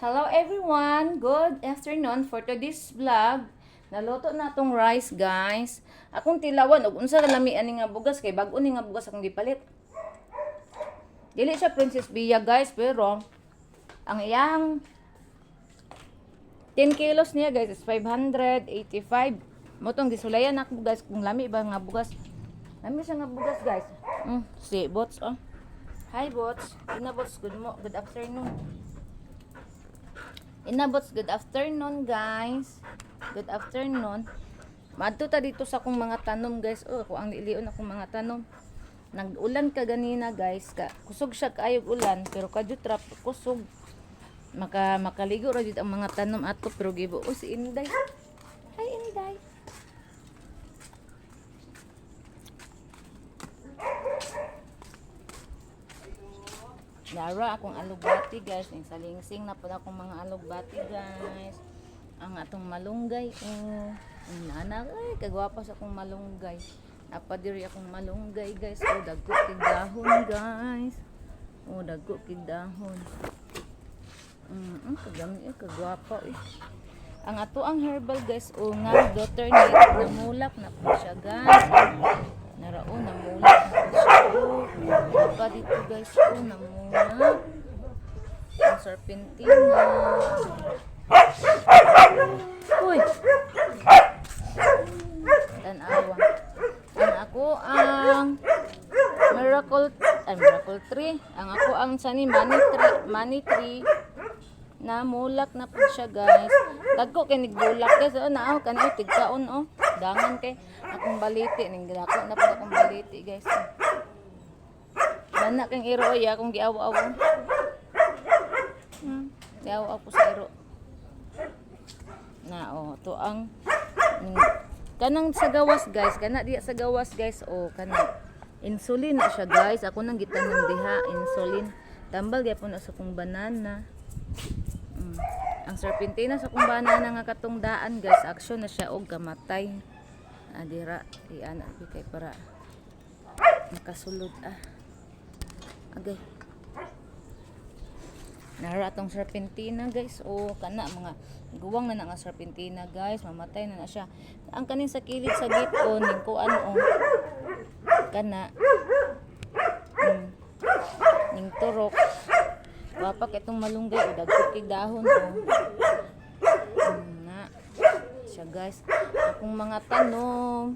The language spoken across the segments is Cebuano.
Hello everyone! Good afternoon for today's vlog. Naluto na tong rice, guys. Akong tilawan og unsa kalami ani nga bugas kay bag-o ni nga bugas akong gipalit. Dili siya Princess Bia, guys, pero ang iyang 10 kilos niya, guys, is 585. Mao tong gisulayan ako, guys, kung lami ba nga bugas. Lami siya nga bugas, guys. Si Bots oh. Hi Bots. Ina Bots, good afternoon. Inabot, good afternoon, guys. Good afternoon. Maadto ta dito sa akong mga tanom, guys. Oh, ako ang lilion akong mga tanom. Nag-ulan ka ganina, guys. Ka kusog siya kaayog ulan, pero kadyo trap kusog. Makaligo ra jud ang mga tanom ato pero gibo oh, si Inday. Hi Inday. Dara akong alugbati, guys, ning salingsing na pud akong mga alugbati, guys. Ang atong malunggay oh. Ang nana ay kagwapa sa akong malunggay. Napadiri akong malunggay, guys. Oh, dagko kig dahon, guys. Oh, dagko kig dahon. Kagami eh, kagwapa eh. Ang ato ang herbal, guys, o nga daughter ni namulak na po siya, guys. Narao namulak na po siya. Oh, pa dito, guys, oh, namulak. Ang serpentina. Uy. Tanawa. Ang ako ang miracle ay miracle tree. Ang ako ang sani money tree namulak na po siya, guys. Dagko kay nigbulak, guys. Oh, naaw kani tigkaon oh. Dangan kay akong baliti ning dako na po akong baliti, guys. Bana kang iro ay akong giaw-aw. Giaw-aw ko sa iro. Na oh, to ang kanang sa gawas, guys, kana diya sa gawas, guys, oh, kana insulin na siya, guys. Ako nang gitanom diha insulin. Tambal gyapon na sa kong banana. Ang serpentina sa kong banana nga katong daan, guys, action na siya og kamatay. Ah, dira iana bi kay para makasulod ah. Agay. Nara atong serpentina, guys. O kana mga guwang na na nga serpentina, guys, mamatay na na siya. Ang kaning sa kilid sa gate o ning kuan o kana. Ning turok. Wapak itong malunggay o dagko kig dahon o. Na. Siya, guys. Akong mga tanom.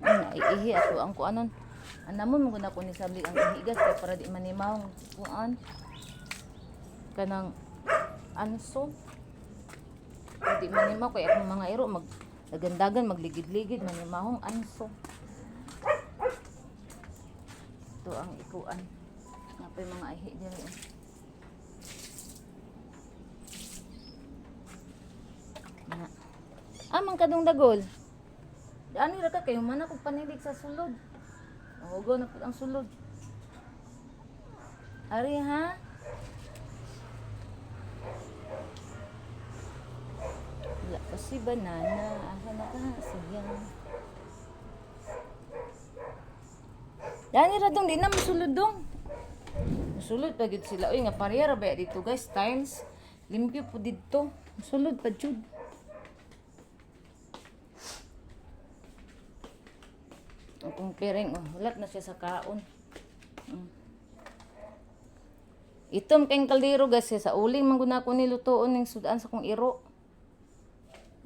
Naiihi ato ang kuanon. Anamon mo gud ko ni sabli ang ihi, guys, kay para di manimaw kuan. Kanang anso. Di manimaw kay akong mga iro mag dagandagan magligid-ligid manimahong anso. Ito ang ikuan. Napay mga ihi diri. Oh. Na. Ah, man kadong dagol. Ani ra ka kay human ako panilig sa sulod. Hugaw na pud ang sulod. Ari ha? Wala pa si banana. Asa na ka? Sige. Dani ra dong, di na masulod dong. Masulod pa gid sila. Uy, nga pareha ra ba dito, guys? Tiles. Limpyo po dito. Masulod pa jud. Akong piring, oh, hulat na siya sa kaon. Itom kayong kaldero, guys, eh, sa uling man gud nako nilutoon ning sudan sa kong iro.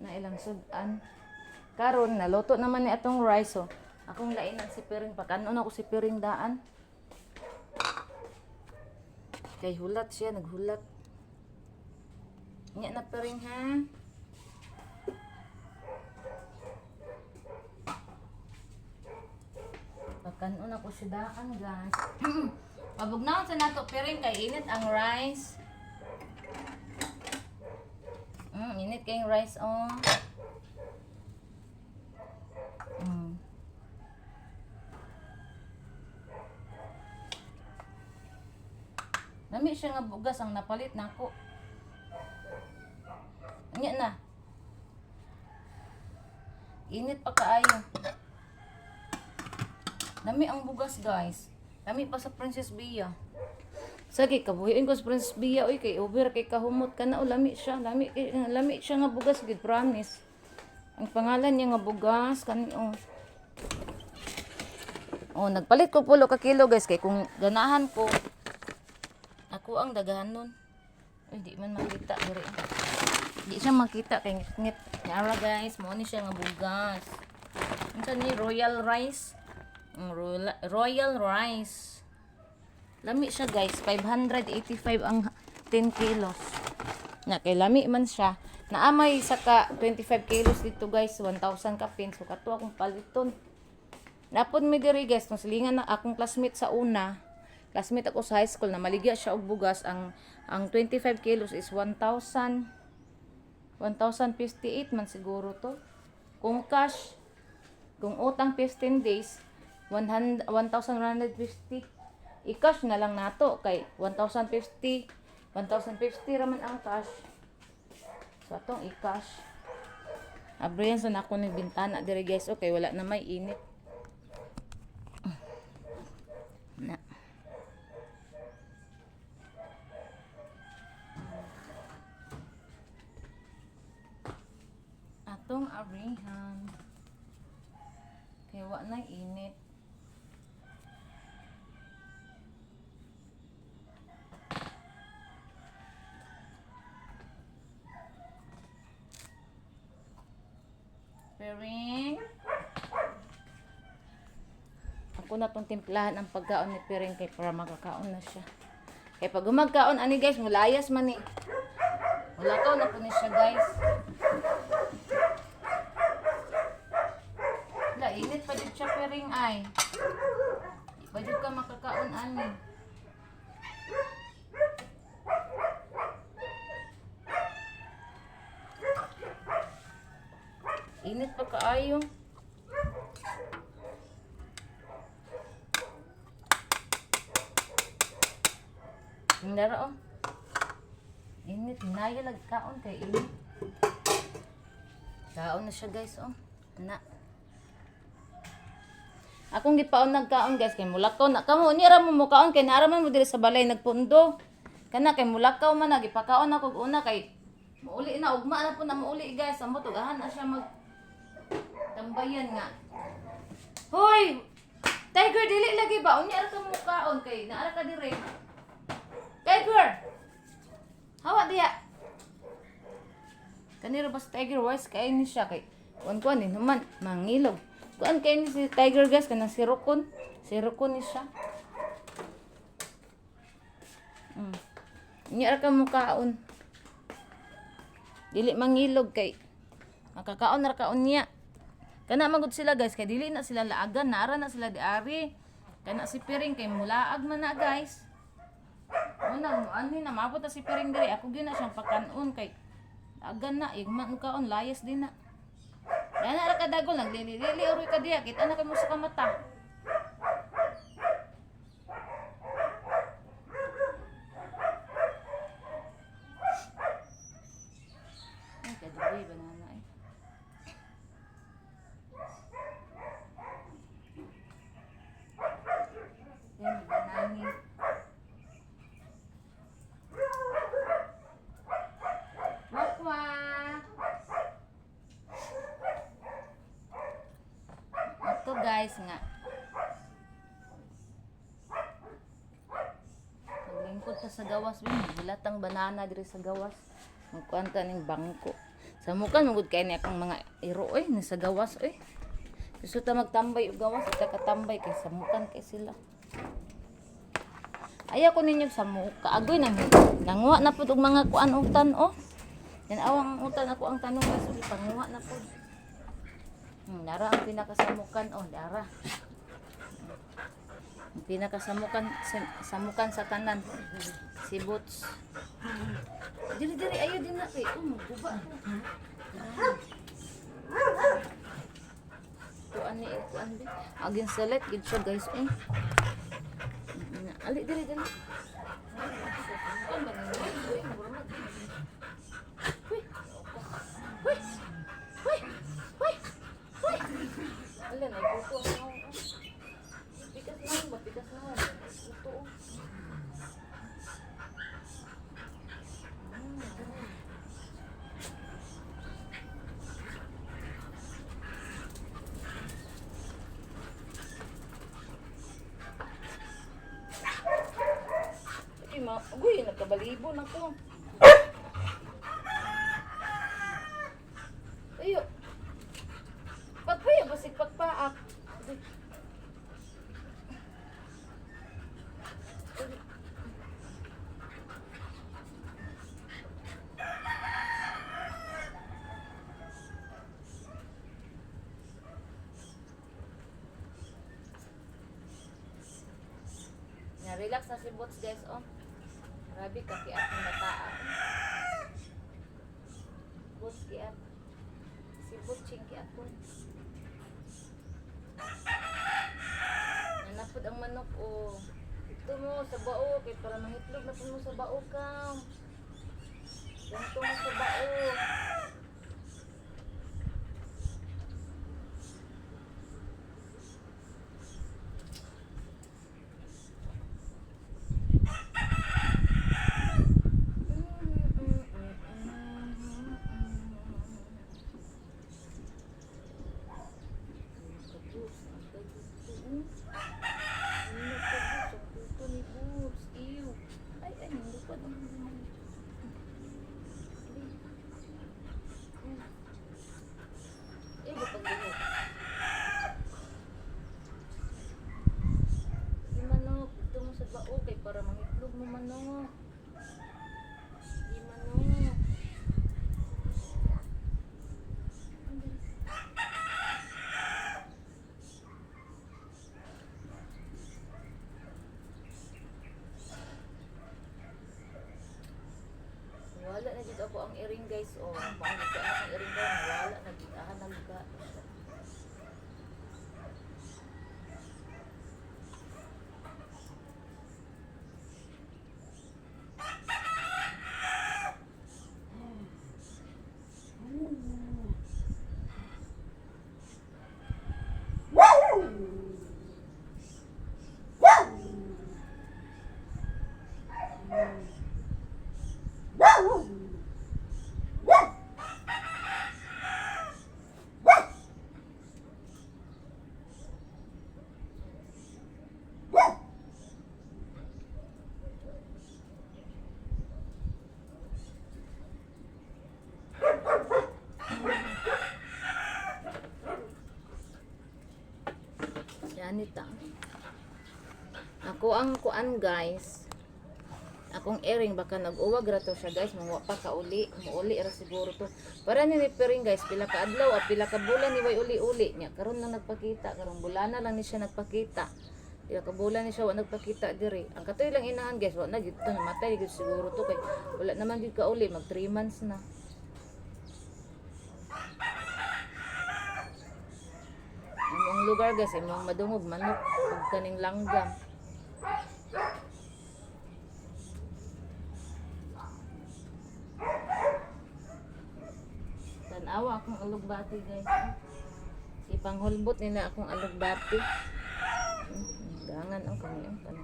Na ilang sudan. Karon naluto naman ni atong rice oh. Akong lainan si piring pakanon ako si piring daan. Kay hulat siya, naghulat. Nya na piring ha. Pakanon ako si daan, guys. Pabugnaon sa nato piring kay init ang rice. Init kayong rice oh. Lami siya nga bugas ang napalit nako. Anya na. Init pa kaayo. Lami ang bugas, guys. Lami pa sa Princess Bia. Sige, kabuhiin ko sa Princess Bia, oy, kay over kay kahumot ka na, o lami siya, lami, kay- lami siya nga bugas, gid promise. Ang pangalan niya nga bugas, kani, oh. Oh, nagpalit ko pulo ka kilo, guys, kay kung ganahan ko, ako ang dagahan nun. Uy, di man makita, diri. Di siya makita kay ngit. Yara guys, mo ni siya nga bugas. Unsa ni royal rice? Ang royal rice. Lami siya guys, 585 ang 10 kilos. Na kay lami man siya. Naamay saka 25 kilos dito guys, 1,000 ka pin. So kato akong paliton. Napod mi diri guys, nung silingan na akong classmate sa una, classmate ako sa high school na maligya siya og bugas ang 25 kilos is 1,000 1,058 man siguro to. Kung cash, kung utang 15 days, 100 1,150. I-cash na lang nato kay 1,050. 1,050 raman ang cash. So atong i-cash. Abriyan sa nako ni bintana dire guys. Okay, wala na may init. Na. Atong abrihan. Kay wa na init. Piring. Ako na tong timplahan ang pagkaon ni Piring kay para makakaon na siya. Kay pag gumagkaon ani guys, mulayas man ni. Mulakaw na po ni siya guys. La, init pa jud siya Piring ay. Di pa jud ka makakaon ani. Init pa kaayo. Ang dara oh. Init, naya lagkaon kay init. Kaon na siya guys oh. Na. Akong gipaon nagkaon guys kay mulakaw na kamo unya ra mo mukaon kay naara man mo diri sa balay nagpundo. Kana kay mulakaw man na gipakaon ako og una kay muuli na ugma na po na muuli guys. Amot ugahan na siya mag tambayan nga. Hoy! Tiger dili lagi ba unya ra ka mukaon kay naara ka diri. Tiger! Hawa diya. Kanira ba si Tiger wise kay ni siya kay kuan kuan din naman mangilog. Kuan kay ni si Tiger guys kanang si Rukon. Si Rukon ni siya. Unya ra ka mukaon. Dili mangilog kay makakaon ra kaon niya. Kana magud sila guys kay dili na sila laagan, naara na sila di ari. Kana si Piring kay mulaag man na guys. Una, ano na maabot na si Piring diri. Ako gyud na siyang pakanon kay laagan na, igman kaon layas din na. Dana ra ka dagol naglili-lili oroy ka diha, kita na kay mo sa kamata. Ay, kadugoy banana eh. Yan, banani. Wakwa! Ito guys nga. Maglingkod ta sa gawas bin, bulatang banana diri sa gawas. Magkuan ta ning bangko. Sa mukan magud kay ni akong mga iro oy ni sa gawas oy. Gusto ta magtambay og gawas, ita katambay kay samukan kay sila. Ayaw ko ninyo sa muka. Agoy na nanguha na pud og mga kuan utan oh. Yan awang ang utan ako ang tanong guys, uli panguha na pud. Dara ang pinakasamukan oh, dara. Ang pinakasamukan samukan sa tanan. Si Boots. Diri diri ayo din na kay oh magguba ko. Kuan ni kuan bi. Agin salat gid siya guys eh. Na, ali diri diri. Kuan ba ni? Uy, mura mag. Uy. Uy. Uy. Uy. Uy. Ala na ikuto ang naong. Pikas na ba? Pikas na. Ikuto. Oh. na, uy, nagkabalibo na ko. Ayo. Pagpaya, basig pagpaak. Na relax na si Boots, guys, oh. Grabe kakiat ng bataa. Boots kiat. Si Boots ching kiat po. Nanapod ang manok, oh. Ito mo sa bao kay para mangitlog na po mo sa bao ka. Ganito mo sa bao. Ay, ay, nilupad ang Eh, paglihok. Di manok, dito mo sa bao kay para mangitlog mo manok. Di manok. Wala na dito ako ang earring, guys. Oh, maangit ko ang earring ko. Wala na dito. Ah, naluga. Si Anita. Ako ang kuan, guys. Akong earring baka nag-uwag ra to siya, guys, mangwa pa ka uli, muuli ra siguro to. Para ni ni Piring, guys, pila ka adlaw, ah, pila ka bulan ni way uli-uli nya. Karon lang nagpakita, karong bulana lang ni siya nagpakita. Pila ka bulan ni siya wa nagpakita diri. Ang katoy lang inahan, guys, wa na gid to, namatay gid siguro to kay wala naman gid ka uli, mag 3 months na. Ang lugar, guys, ay mga madungog manok ug kaning langgam. Tanawa akong alugbati, guys. Ipanghulbot nila akong alugbati. Gangan ang kani ang kani.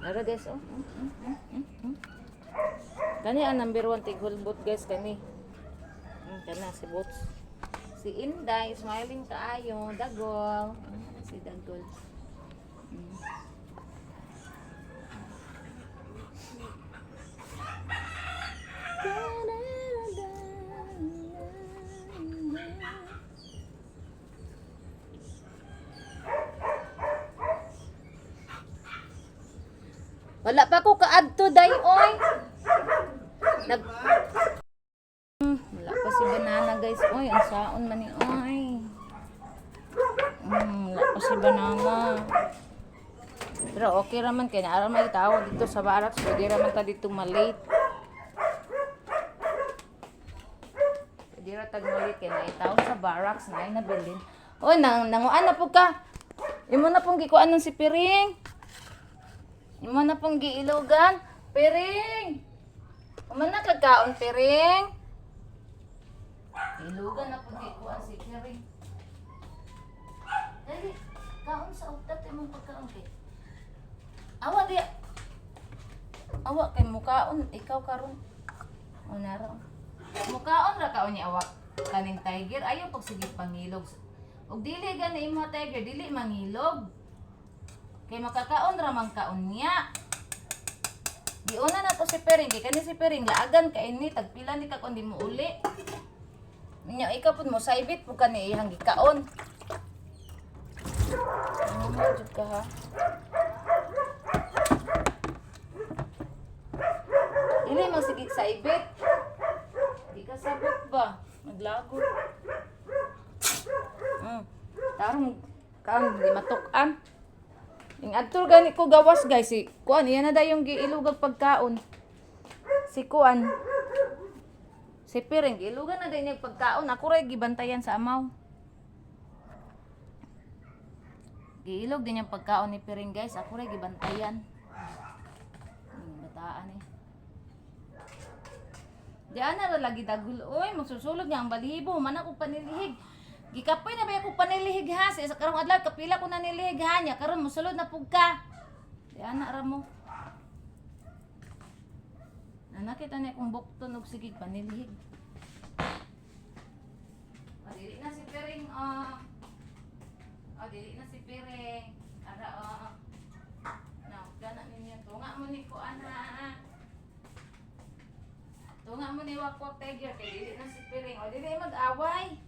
Ara, guys, oh. Kani ang number 1 tighulbot, guys, kani. Kana si Boots. Si Inday, smiling kaayo, dagol. Si Dagol. Wala pa ko kaadto day oy. Nag Wala pa si banana, guys. Oy, ang saon man ni oy. Wala pa si banana. Pero okay raman kay naa may tao dito sa barracks, pwede raman ta dito malate. Pwede ra tag malate kay naay tao sa barracks na ay nabilin. Oy, nang nanguan na po ka. Imo na pong gikuan ng si Piring. Imo na pong giilugan. Piring! Uma na kagkaon, Piring. Ilugan na pong gikuan si Piring. Dali, kaon sa utat imong pagkaon kay. Awa di. Awa kay mukaon ikaw karon. O naro. Mukaon ra kaon ni awa kaning tiger ayo pag sige pangilog. Og dili gani imo tiger dili mangilog. Kay makakaon ra man kaon niya. Giuna na to si Pering kay kani si Pering laagan kay ni tagpila ni ka kundi mo uli. Nya ikaw pud mo saybit pud kani iyang gikaon. Ano mo jud ka ha? Dili man sige saybit. Di ka sabot ba? Maglagot. Tarong kaon di matuk-an. Ing adto gani ko gawas guys si kuan iya na dayong giilugag pagkaon. Si kuan. Si Piring giilugan na day niya pagkaon. Ako ra gibantayan sa amaw. Giilog din yung pagkaon ni Piring guys. Ako ra gibantayan. Bataan eh. Di ana ra lagi dagul oy, magsusulod nga ang balihibo, man ako panilihig. Gikapoy na ba ako panilihig ha? Sa karong adlaw kapila ko na nilihig ha nya karon mosulod na pug ka. Di ana ra mo. Na nakita niya kung bukton og sige panilihig. Ah, dili na si Piring ah. Ah, dili na si Piring. Ara oh. Now, gana ninyo tunga mo ni ko ana. Tunga mo ni Wakwak Tiger kay dili na si Piring. O dili mag-away.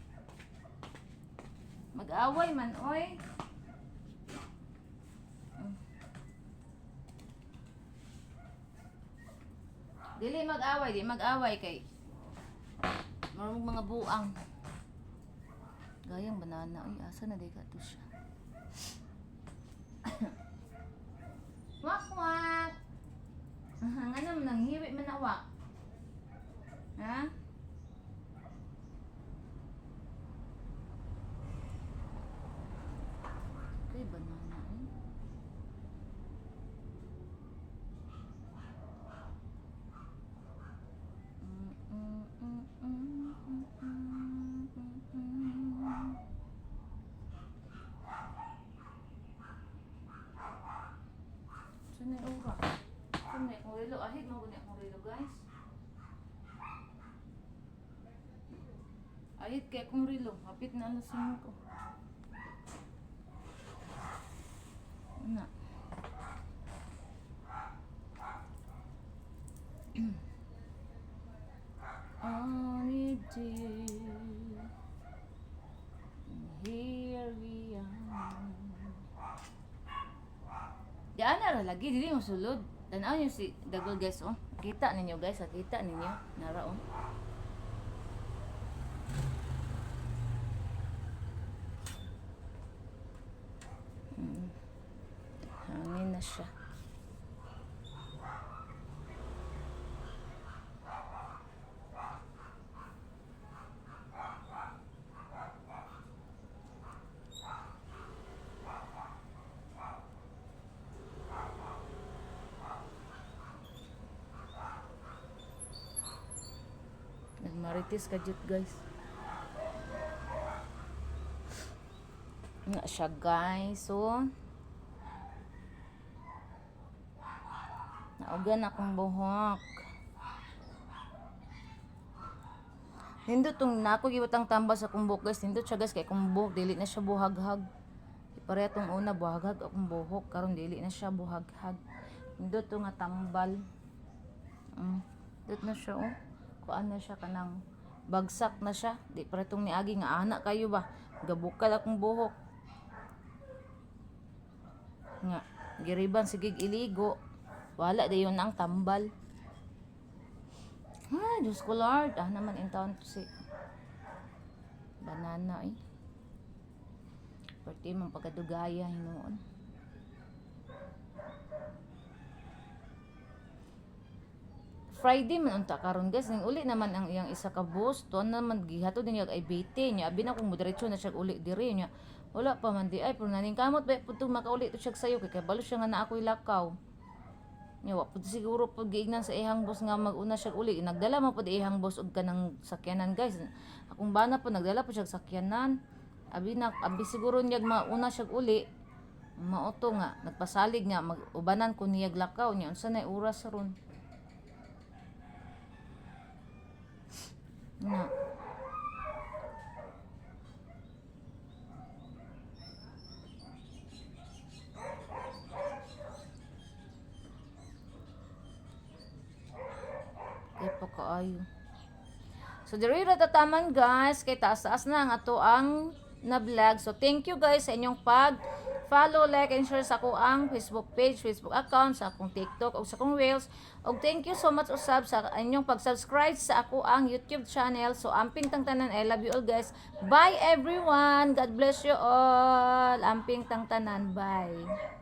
Mag-away man oy. Dili mag-away, di mag-away kay marumog mga buang. Gayang banana oy, asa na di ka to siya. Wakwak. Aha, nga naman nanghiwi man na wak. Ha? Kay banana eh. Saan na yung ura? Saan na akong relo? Ahid mo gani akong relo, guys. Ahid kay akong relo. Hapit na alas 5. Na. I need you. Here we are. Di ana ra lagi dili mo sulod. Tan-aw niyo si Dagol guys oh. Kita ninyo guys, ah, kita ninyo. Nara oh. Hangin na siya. Nagmarites ka jud guys. Nga siya guys. So, naugan akong buhok. Nindot tong nako gibutang tambal sa akong buhok guys. Nindot siya guys kay akong buhok dili na siya buhaghag. Pareha tong una buhaghag akong buhok karon dili na siya buhaghag. Nindot to nga tambal. Nindot na siya oh. Kuan na siya kanang bagsak na siya. Di pareha tong niagi nga ana kayo ba. Gabukal akong buhok. Nga giriban sige iligo. Wala dayon ang tambal. Ay, Diyos ko Lord. Ah, naman in town to si banana eh. Pwerte mong pagkadugaya hinuon. Friday man unta karon guys, ning uli naman ang iyang isa ka bus, tuan naman gihatod niya ay BT niya. Abi na kung mo na siya uli diri niya. Wala pa man di ay pero naning kamot ba pud makauli to siya sayo kay kabalo siya nga naa ako'y lakaw. Nya wa pud siguro pud giingnan sa iyang boss nga mag-una siya uli. Nagdala man pud iyang boss og kanang sakyanan guys. Akong bana pud nagdala pud siya og sakyanan. Abi na abi siguro niya mauna siya uli. Mao to nga nagpasalig nga mag-ubanan ko niyag lakaw niya unsa nay oras ron. Na. kaayo. So diri ra tataman, guys, kay taas-taas na ang ato ang na vlog. So thank you, guys, sa inyong pag follow, like and share sa ako ang Facebook page, Facebook account, sa akong TikTok ug sa akong Reels. Ug thank you so much usab sa inyong pag-subscribe sa ako ang YouTube channel. So amping tang tanan. I love you all, guys. Bye, everyone. God bless you all. Amping tang tanan. Bye.